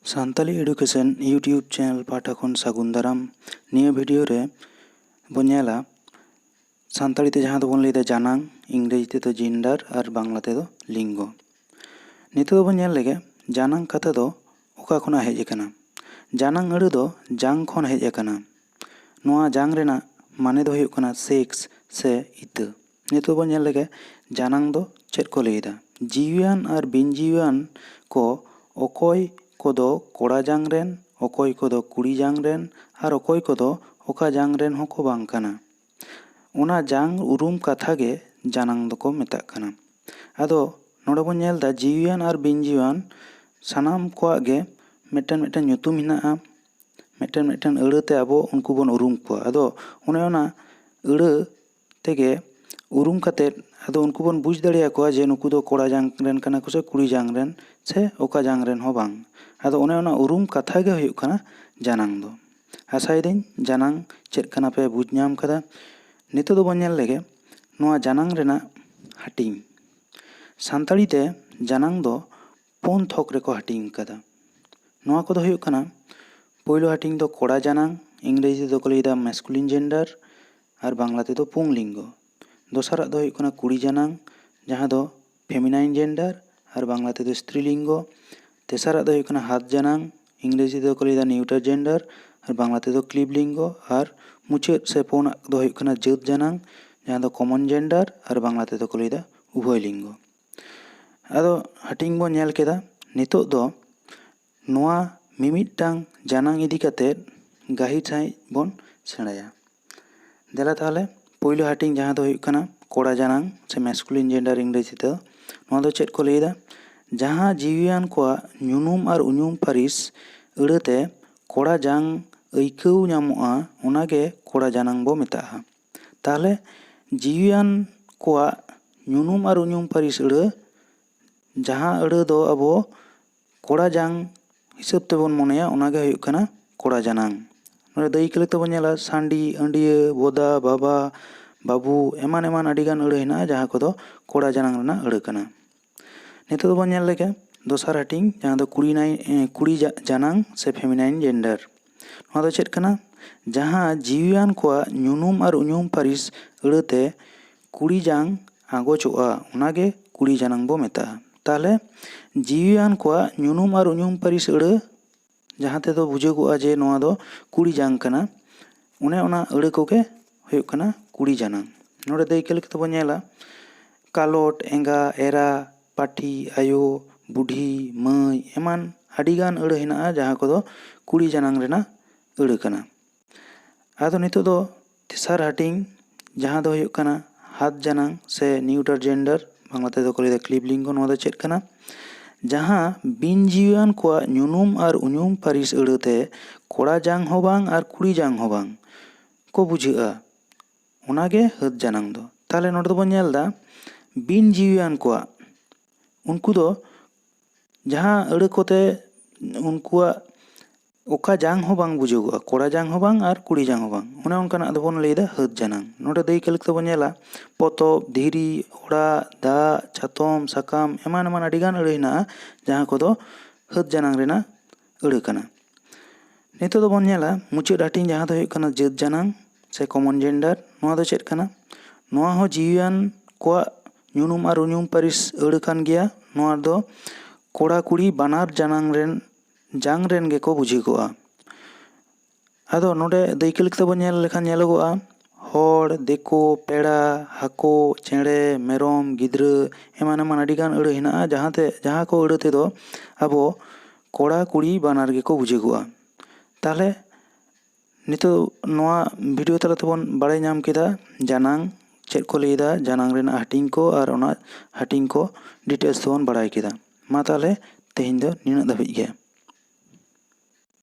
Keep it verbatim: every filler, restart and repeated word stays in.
Santali Education YouTube channel ᱯᱟᱦᱴᱟ ᱠᱷᱚᱱ ᱥᱟᱹᱜᱩᱱ ᱫᱟᱨᱟᱢ᱾ ᱱᱤᱭᱟᱹ ᱵᱷᱤᱰᱤᱭᱳ ᱨᱮ ᱵᱚᱱ ᱧᱮᱞᱟ ᱥᱟᱱᱛᱟᱲᱤ ᱛᱮ ᱡᱟᱦᱟᱸ ᱫᱚᱵᱚᱱ ᱞᱟᱹᱭᱫᱟ ᱡᱟᱱᱟᱝ, ᱤᱝᱨᱮᱡᱤ ᱛᱮᱫᱚ ᱡᱮᱱᱰᱟᱨ ᱟᱨ ᱵᱟᱝᱞᱟ ᱛᱮᱫᱚ ᱞᱤᱝᱜᱚ᱾ ᱱᱤᱛᱚᱜ ᱫᱚᱵᱚᱱ ᱧᱮᱞ ᱞᱮᱜᱮ ᱡᱟᱱᱟᱝ ᱠᱟᱛᱷᱟ ᱫᱚ ᱚᱠᱟ ᱠᱷᱚᱱᱟᱜ ᱦᱮᱡ ᱟᱠᱟᱱᱟ᱾ ᱡᱟᱱᱟᱝ ᱟᱹᱲᱟᱹ ᱫᱚ ᱡᱟᱝ ᱠᱷᱚᱱ ᱦᱮᱡ ᱟᱠᱟᱱᱟ᱾ ᱱᱚᱣᱟ ᱡᱟᱝ ᱨᱮᱱᱟᱜ ᱢᱟᱱᱮ ᱫᱚ ᱦᱩᱭᱩᱜ ᱠᱟᱱᱟ ᱥᱮᱠᱥ ᱥᱮ ᱤᱛᱟᱹ᱾ ᱱᱤᱛᱚᱜ ᱵᱚᱱ ᱧᱮᱞ ᱞᱮᱜᱮ ᱡᱟᱱᱟᱝ ᱫᱚ ᱪᱮᱫ ᱠᱚ ᱞᱟᱹᱭᱫᱟ᱾ ᱡᱤᱣᱤᱭᱟᱱ ᱟᱨ ᱵᱤᱱ ᱡᱤᱣᱤᱭᱟᱱ ᱠᱚ, ᱚᱠᱚᱭ ᱠᱚᱫᱚ ᱠᱚᱲᱟ ᱡᱟᱝ ᱨᱮᱱ, ᱚᱠᱚᱭ ᱠᱚᱫᱚ ᱠᱩᱲᱤ ᱡᱟᱝ ᱨᱮᱱ, ᱟᱨ ᱚᱠᱚᱭ ᱠᱚᱫᱚ ᱚᱠᱟ ᱡᱟᱝ ᱨᱮᱱ ᱦᱚᱸᱠᱚ ᱵᱟᱝ ᱠᱟᱱᱟ᱾ ᱚᱱᱟ ᱡᱟᱝ ᱩᱨᱩᱢ ᱠᱟᱛᱷᱟ ᱜᱮ ᱡᱟᱱᱟᱝ ᱫᱚᱠᱚ ᱢᱮᱛᱟᱜ ᱠᱟᱱᱟ᱾ ᱟᱫᱚ ᱱᱚᱰᱮ ᱵᱚᱱ ᱧᱮᱞ ᱮᱫᱟ ᱡᱤᱣᱤᱭᱟᱱ ᱟᱨ ᱵᱤᱱ ᱡᱤᱣᱤᱭᱟᱱ ᱥᱟᱱᱟᱢ ᱠᱚᱣᱟᱜ ᱜᱮ ᱢᱤᱫᱴᱮᱱ ᱢᱤᱫᱴᱮᱱ ᱧᱩᱛᱩᱢ ᱦᱮᱱᱟᱜᱼᱟ, ᱢᱤᱫᱴᱮᱱ ᱢᱤᱫᱴᱮᱱ ᱟᱹᱲᱟᱹ ᱛᱮ ᱟᱵᱚ ᱩᱱᱠᱩ ᱵᱚᱱ ᱩᱨᱩᱢ ᱠᱚᱣᱟ᱾ ᱟᱫᱚ ᱚᱱᱮ ᱚᱱᱟ ᱟᱹᱲᱟᱹ ᱛᱮᱜᱮ ᱩᱨᱩᱢ ᱠᱟᱛᱮᱫ ᱟᱫᱚ ᱩᱱᱠᱩ ᱵᱚᱱ ᱵᱩᱡᱽ ᱫᱟᱲᱮᱭᱟᱠᱚᱣᱟ ᱡᱮ ᱱᱩᱠᱩ ᱫᱚ ᱠᱚᱲᱟ ᱡᱟᱝ ᱨᱮᱱ ᱠᱟᱱᱟ ᱠᱚ ᱥᱮ ᱠᱩᱲᱤ ᱡᱟᱝ ᱨᱮᱱ ᱥᱮ ᱚᱠᱟ ᱡᱟᱝ ᱨᱮᱱ ᱦᱚᱸ ᱵᱟᱝ᱾ ᱟᱫᱚ ᱚᱱᱮ ᱚᱱᱟ ᱩᱨᱩᱢ ᱠᱟᱛᱷᱟ ᱜᱮ ᱦᱩᱭᱩᱜ ᱠᱟᱱᱟ ᱡᱟᱱᱟᱝ ᱫᱚ᱾ ᱟᱥᱟᱭᱮᱫᱟᱹᱧ ᱡᱟᱱᱟᱝ ᱪᱮᱫ ᱠᱟᱱᱟ ᱯᱮ ᱵᱩᱡᱽ ᱧᱟᱢ ᱠᱟᱫᱟ᱾ ᱱᱤᱛᱚᱜ ᱫᱚᱵᱚᱱ ᱧᱮᱞ ᱞᱮᱜᱮ ᱱᱚᱣᱟ ᱡᱟᱱᱟᱝ ᱨᱮᱱᱟᱜ ᱦᱟᱹᱴᱤᱧ᱾ ᱥᱟᱱᱛᱟᱲᱤ ᱛᱮ ᱡᱟᱱᱟᱝ ᱫᱚ ᱯᱩᱱ ᱛᱷᱚᱠ ᱨᱮᱠᱚ ᱦᱟᱹᱴᱤᱧ ᱠᱟᱫᱟ᱾ ᱱᱚᱣᱟ ᱠᱚᱫᱚ ᱦᱩᱭᱩᱜ ᱠᱟᱱᱟ, ᱯᱳᱭᱞᱳ ᱦᱟᱹᱴᱤᱧ ᱫᱚ ᱠᱚᱲᱟ ᱡᱟᱱᱟᱝ, ᱤᱝᱨᱮᱡᱤ ᱛᱮᱫᱚ ᱠᱚ ᱞᱟᱹᱭᱫᱟ masculine gender ᱟᱨ ᱵᱟᱝᱞᱟ ᱛᱮᱫᱚ ᱯᱩᱝᱞᱤᱝᱜᱚ᱾ ᱫᱚᱥᱟᱨᱟᱜ ᱫᱚ ᱦᱩᱭᱩᱜ ᱠᱟᱱᱟ ᱠᱩᱲᱤ ᱡᱟᱱᱟᱝ, ᱡᱟᱦᱟᱸ ᱫᱚ feminine gender ᱟᱨ ᱵᱟᱝᱞᱟ ᱛᱮᱫᱚ ᱥᱛᱨᱤᱞᱤᱝᱜᱚ᱾ ᱛᱮᱥᱟᱨᱟᱜ ᱫᱚ ᱦᱩᱭᱩᱜ ᱠᱟᱱᱟ ᱦᱟᱛ ᱡᱟᱱᱟᱝ, ᱤᱝᱨᱮᱡᱤ ᱛᱮᱫᱚ ᱠᱚ ᱞᱟᱹᱭᱫᱟ neuter gender ᱟᱨ ᱵᱟᱝᱞᱟ ᱛᱮᱫᱚ ᱠᱞᱤᱵᱽᱞᱤᱝᱜᱚ᱾ ᱟᱨ ᱢᱩᱪᱟᱹᱫ ᱥᱮ ᱯᱩᱱᱟᱜ ᱫᱚ ᱦᱩᱭᱩᱜ ᱠᱟᱱᱟ ᱡᱟᱹᱛ ᱡᱟᱱᱟᱝ, ᱡᱟᱦᱟᱸ ᱫᱚ common gender ᱟᱨ ᱵᱟᱝᱞᱟ ᱛᱮᱫᱚ ᱠᱚ ᱞᱟᱹᱭᱫᱟ ᱩᱵᱷᱚᱭ ᱞᱤᱝᱜᱚ᱾ ᱟᱫᱚ ᱦᱟᱹᱴᱤᱧ ᱵᱚᱱ ᱧᱮᱞ ᱠᱮᱫᱟ᱾ ᱱᱤᱛᱚᱜ ᱫᱚ ᱱᱚᱣᱟ ᱢᱤᱢᱤᱫᱴᱟᱝ ᱡᱟᱱᱟᱝ ᱤᱫᱤ ᱠᱟᱛᱮᱫ ᱜᱟᱹᱦᱤᱨ ᱥᱟᱺᱦᱤᱡ ᱵᱚᱱ ᱥᱮᱬᱟᱭᱟ᱾ ᱫᱮᱞᱟ ᱛᱟᱦᱚᱞᱮ ᱯᱳᱭᱞᱳ ᱦᱟᱹᱴᱤᱧ ᱡᱟᱦᱟᱸ ᱫᱚ ᱦᱩᱭᱩᱜ ᱠᱟᱱᱟ ᱠᱚᱲᱟ ᱡᱟᱱᱟᱝ ᱥᱮ masculine gender ᱤᱝᱨᱮᱡᱤ ᱛᱮᱫᱚ, ᱱᱚᱣᱟ ᱫᱚ ᱪᱮᱫ ᱠᱚ ᱞᱟᱹᱭᱫᱟ? ᱡᱟᱦᱟᱸ ᱡᱤᱣᱤᱭᱟᱱ ᱠᱚᱣᱟᱜ ᱧᱩᱱᱩᱢ ᱟᱨ ᱩᱧᱩᱢ ᱯᱟᱹᱨᱤᱥ ᱟᱹᱲᱟᱹᱛᱮ ᱠᱚᱲᱟ ᱡᱟᱝ ᱟᱹᱭᱠᱟᱹᱣ ᱧᱟᱢᱚᱜᱼᱟ, ᱚᱱᱟᱜᱮ ᱠᱚᱲᱟ ᱡᱟᱱᱟᱝ ᱵᱚ ᱢᱮᱛᱟᱜᱼᱟ᱾ ᱛᱟᱦᱚᱞᱮ ᱡᱤᱣᱤᱭᱟᱱ ᱠᱚᱣᱟᱜ ᱧᱩᱱᱩᱢ ᱟᱨ ᱩᱧᱩᱢ ᱯᱟᱹᱨᱤᱥ ᱟᱹᱲᱟᱹ, ᱡᱟᱦᱟᱸ ᱟᱹᱲᱟᱹ ᱫᱚ ᱟᱵᱚ ᱠᱚᱲᱟ ᱡᱟᱝ ᱦᱤᱥᱟᱹᱵ ᱛᱮᱵᱚᱱ ᱢᱚᱱᱮᱭᱟ, ᱚᱱᱟᱜᱮ ᱦᱩᱭᱩᱜ ᱠᱟᱱᱟ ᱠᱚᱲᱟ ᱡᱟᱱᱟᱝ᱾ ᱱᱚᱰᱮ ᱫᱟᱹᱭᱠᱟᱹ ᱞᱮᱠᱟᱛᱮ ᱵᱚᱱ ᱧᱮᱞᱟ ᱥᱟᱺᱰᱤ, ᱟᱹᱰᱭᱟᱹ, ᱵᱚᱫᱟ, ᱵᱟᱵᱟ, ᱵᱟᱹᱵᱩ, ᱮᱢᱟᱱ ᱮᱢᱟᱱ ᱟᱹᱰᱤᱜᱟᱱ ᱟᱹᱲᱟᱹ ᱦᱮᱱᱟᱜᱼᱟ, ᱡᱟᱦᱟᱸ ᱠᱚᱫᱚ ᱠᱚᱲᱟ ᱡᱟᱱᱟᱝ ᱨᱮᱱᱟᱜ ᱟᱹᱲᱟᱹ ᱠᱟᱱᱟ᱾ ᱱᱤᱛᱚᱜ ᱫᱚᱵᱚᱱ ᱧᱮᱞ ᱞᱮᱜᱮ ᱫᱚᱥᱟᱨ ᱦᱟᱹᱴᱤᱧ, ᱡᱟᱦᱟᱸ ᱫᱚ ᱠᱩᱲᱤ ᱱᱟᱭ ᱮ, ᱠᱩᱲᱤ ᱡᱟ- ᱡᱟᱱᱟᱝ ᱥᱮ ᱯᱷᱮᱢᱤᱱᱟᱭᱤᱱ ᱡᱮᱱᱰᱟᱨ᱾ ᱱᱚᱣᱟ ᱫᱚ ᱪᱮᱫ ᱠᱟᱱᱟ? ᱡᱟᱦᱟᱸ ᱡᱤᱣᱤᱭᱟᱱ ᱠᱚᱣᱟᱜ ᱧᱩᱱᱩᱢ ᱟᱨ ᱩᱧᱩᱢ ᱯᱟᱹᱨᱤᱥ ᱟᱹᱲᱟᱹᱛᱮ ᱠᱩᱲᱤ ᱡᱟᱝ ᱟᱸᱜᱚᱪᱚᱜᱼᱟ, ᱚᱱᱟᱜᱮ ᱠᱩᱲᱤ ᱡᱟᱱᱟᱝ ᱵᱚ ᱢᱮᱛᱟᱜᱼᱟ᱾ ᱛᱟᱦᱚᱞᱮ ᱡᱤᱣᱤᱭᱟᱱ ᱠᱚᱣᱟᱜ ᱧᱩᱱᱩᱢ ᱟᱨ ᱩᱧᱩᱢ ᱯᱟᱹᱨᱤᱥ ᱟᱹᱲᱟᱹ, ᱡᱟᱦᱟᱸ ᱛᱮᱫᱚ ᱵᱩᱡᱷᱟᱹᱜᱚᱜᱼᱟ ᱡᱮ ᱱᱚᱣᱟ ᱫᱚ ᱠᱩᱲᱤ ᱡᱟᱝ ᱠᱟᱱᱟ, ᱚᱱᱮ ᱚᱱᱟ ᱟᱹᱲᱟᱹ ᱠᱚᱜᱮ ᱦᱩᱭᱩᱜ ᱠᱟᱱᱟ ᱠᱩᱲᱤ ᱡᱟᱱᱟᱝ᱾ ᱱᱚᱰᱮ ᱫᱟᱹᱭᱠᱟᱹ ᱞᱮᱠᱟᱛᱮ ᱵᱚᱱ ᱧᱮᱞᱟ, ᱠᱟᱞᱚᱴ, ᱮᱸᱜᱟ, ᱮᱨᱟ, ᱯᱟᱹᱴᱷᱤ, ᱟᱭᱳ, ᱵᱩᱰᱷᱤ, ᱢᱟᱹᱭ ᱮᱢᱟᱱ ᱟᱹᱰᱤᱜᱟᱱ ᱟᱹᱲᱟᱹ ᱦᱮᱱᱟᱜᱼᱟ, ᱡᱟᱦᱟᱸ ᱠᱚᱫᱚ ᱠᱩᱲᱤ ᱡᱟᱱᱟᱝ ᱨᱮᱱᱟᱜ ᱟᱹᱲᱟᱹ ᱠᱟᱱᱟ᱾ ᱟᱫᱚ ᱱᱤᱛᱚᱜ ᱫᱚ ᱛᱮᱥᱟᱨ ᱦᱟᱹᱴᱤᱧ, ᱡᱟᱦᱟᱸ ᱫᱚ ᱦᱩᱭᱩᱜ ᱠᱟᱱᱟ ᱦᱟᱛ ᱡᱟᱱᱟᱝ ᱥᱮ ᱱᱤᱭᱩᱴᱟᱨ ᱡᱮᱱᱰᱟᱨ, ᱵᱟᱝᱞᱟ ᱛᱮᱫᱚ ᱠᱚ ᱞᱟᱹᱭᱫᱟ ᱠᱞᱤᱵᱞᱤᱝᱜᱚ᱾ ᱱᱚᱣᱟ ᱫᱚ ᱪᱮᱫ ᱠᱟᱱᱟ? ᱡᱟᱦᱟᱸ ᱵᱤᱱ ᱡᱤᱣᱤᱭᱟᱱ ᱠᱚᱣᱟᱜ ᱧᱩᱱᱩᱢ ᱟᱨ ᱩᱧᱩᱢ ᱯᱟᱹᱨᱤᱥ ᱟᱹᱲᱟᱹᱛᱮ ᱠᱚᱲᱟ ᱡᱟᱝ ᱦᱚᱸ ᱵᱟᱝ ᱟᱨ ᱠᱩᱲᱤ ᱡᱟᱝ ᱦᱚᱸ ᱵᱟᱝ ᱠᱚ ᱵᱩᱡᱷᱟᱹᱜᱼᱟ, ᱚᱱᱟᱜᱮ ᱦᱟᱹᱛ ᱡᱟᱱᱟᱝ ᱫᱚ᱾ ᱛᱟᱦᱚᱞᱮ ᱱᱚᱰᱮ ᱫᱚᱵᱚᱱ ᱧᱮᱞ ᱮᱫᱟ ᱵᱤᱱ ᱡᱤᱣᱤᱭᱟᱱ ᱠᱚᱣᱟᱜ, ᱩᱱᱠᱩ ᱫᱚ ᱡᱟᱦᱟᱸ ᱟᱹᱲᱟᱹ ᱠᱚᱛᱮ ᱩᱱᱠᱩᱣᱟᱜ ᱚᱠᱟ ᱡᱟᱝ ᱦᱚᱸ ᱵᱟᱝ ᱵᱩᱡᱷᱟᱹᱜᱚᱜᱼᱟ, ᱠᱚᱲᱟ ᱡᱟᱝ ᱦᱚᱸ ᱵᱟᱝ ᱟᱨ ᱠᱩᱲᱤ ᱡᱟᱝ ᱦᱚᱸ ᱵᱟᱝ, ᱚᱱᱮ ᱚᱱᱠᱟᱱᱟᱜ ᱫᱚᱵᱚᱱ ᱞᱟᱹᱭᱫᱟ ᱦᱟᱹᱛ ᱡᱟᱱᱟᱝ᱾ ᱱᱚᱰᱮ ᱫᱟᱹᱭᱠᱟᱹ ᱞᱮᱠᱟᱛᱮ ᱵᱚᱱ ᱧᱮᱞᱟ, ᱯᱚᱛᱚᱵ, ᱫᱷᱤᱨᱤ, ᱚᱲᱟᱜ, ᱫᱟᱜ, ᱪᱟᱛᱚᱢ, ᱥᱟᱠᱟᱢ, ᱮᱢᱟᱱ ᱮᱢᱟᱱ ᱟᱹᱰᱤᱜᱟᱱ ᱟᱹᱲᱟᱹ ᱦᱮᱱᱟᱜᱼᱟ, ᱡᱟᱦᱟᱸ ᱠᱚᱫᱚ ᱦᱟᱹᱛ ᱡᱟᱱᱟᱝ ᱨᱮᱱᱟᱜ ᱟᱹᱲᱟᱹ ᱠᱟᱱᱟ᱾ ᱱᱤᱛᱚᱜ ᱫᱚᱵᱚᱱ ᱧᱮᱞᱟ ᱢᱩᱪᱟᱹᱫ ᱦᱟᱹᱴᱤᱧ, ᱡᱟᱦᱟᱸ ᱫᱚ ᱦᱩᱭᱩᱜ ᱠᱟᱱᱟ ᱡᱟᱹᱛ ᱡᱟᱱᱟᱝ ᱥᱮ ᱠᱚᱢᱚᱱ ᱡᱮᱱᱰᱟᱨ᱾ ᱱᱚᱣᱟ ᱫᱚ ᱪᱮᱫ ᱠᱟᱱᱟ? ᱱᱚᱣᱟ ᱦᱚᱸ ᱡᱤᱣᱤᱭᱟᱱ ᱠᱚᱣᱟᱜ ᱧᱩᱱᱩᱢ ᱟᱨ ᱩᱧᱩᱢ ᱯᱟᱹᱨᱤᱥ ᱟᱹᱲᱟᱹ ᱠᱟᱱ ᱜᱮᱭᱟ᱾ ᱱᱚᱣᱟ ᱫᱚ ᱠᱚᱲᱟ ᱠᱩᱲᱤ ᱵᱟᱱᱟᱨ ᱡᱟᱱᱟᱝ ᱨᱮᱱ, ᱡᱟᱝ ᱨᱮᱱ ᱜᱮᱠᱚ ᱵᱩᱡᱷᱟᱹᱜᱚᱜᱼᱟ᱾ ᱟᱫᱚ ᱱᱚᱰᱮ ᱫᱟᱹᱭᱠᱟᱹ ᱞᱮᱠᱟᱛᱮ ᱵᱚᱱ ᱧᱮᱞ ᱞᱮᱠᱷᱟᱱ ᱧᱮᱞᱚᱜᱚᱜᱼᱟ, ᱦᱚᱲ, ᱫᱤᱠᱩ, ᱯᱮᱲᱟ, ᱦᱟᱹᱠᱩ, ᱪᱮᱬᱮ, ᱢᱮᱨᱚᱢ, ᱜᱤᱫᱽᱨᱟᱹ, ᱮᱢᱟᱱ ᱮᱢᱟᱱ ᱟᱹᱰᱤᱜᱟᱱ ᱟᱹᱲᱟᱹ ᱦᱮᱱᱟᱜᱼᱟ, ᱡᱟᱦᱟᱸᱛᱮ, ᱡᱟᱦᱟᱸ ᱠᱚ ᱟᱹᱲᱟᱹ ᱛᱮᱫᱚ ᱟᱵᱚ ᱠᱚᱲᱟ ᱠᱩᱲᱤ ᱵᱟᱱᱟᱨ ᱜᱮᱠᱚ ᱵᱩᱡᱷᱟᱹᱜᱚᱜᱼᱟ᱾ ᱛᱟᱦᱚᱞᱮ ᱱᱤᱛᱚᱜ ᱱᱚᱣᱟ ᱵᱷᱤᱰᱤᱭᱳ ᱛᱟᱞᱟ ᱛᱮᱵᱚᱱ ᱵᱟᱲᱟᱭ ᱧᱟᱢ ᱠᱮᱫᱟ ᱡᱟᱱᱟᱝ ᱪᱮᱫ ᱠᱚ ᱞᱟᱹᱭᱫᱟ, ᱡᱟᱱᱟᱝ ᱨᱮᱱᱟᱜ ᱦᱟᱹᱴᱤᱧ ᱠᱚ ᱟᱨ ᱚᱱᱟ ᱦᱟᱹᱴᱤᱧ ᱠᱚ ᱰᱤᱴᱮᱞᱥ ᱛᱮᱵᱚᱱ ᱵᱟᱲᱟᱭ ᱠᱮᱫᱟ᱾ ᱢᱟ ᱛᱟᱦᱚᱞᱮ ᱛᱮᱦᱮᱧ ᱫᱚ ᱱᱤᱱᱟᱹᱜ ᱫᱷᱟᱹᱵᱤᱡ ᱜᱮ᱾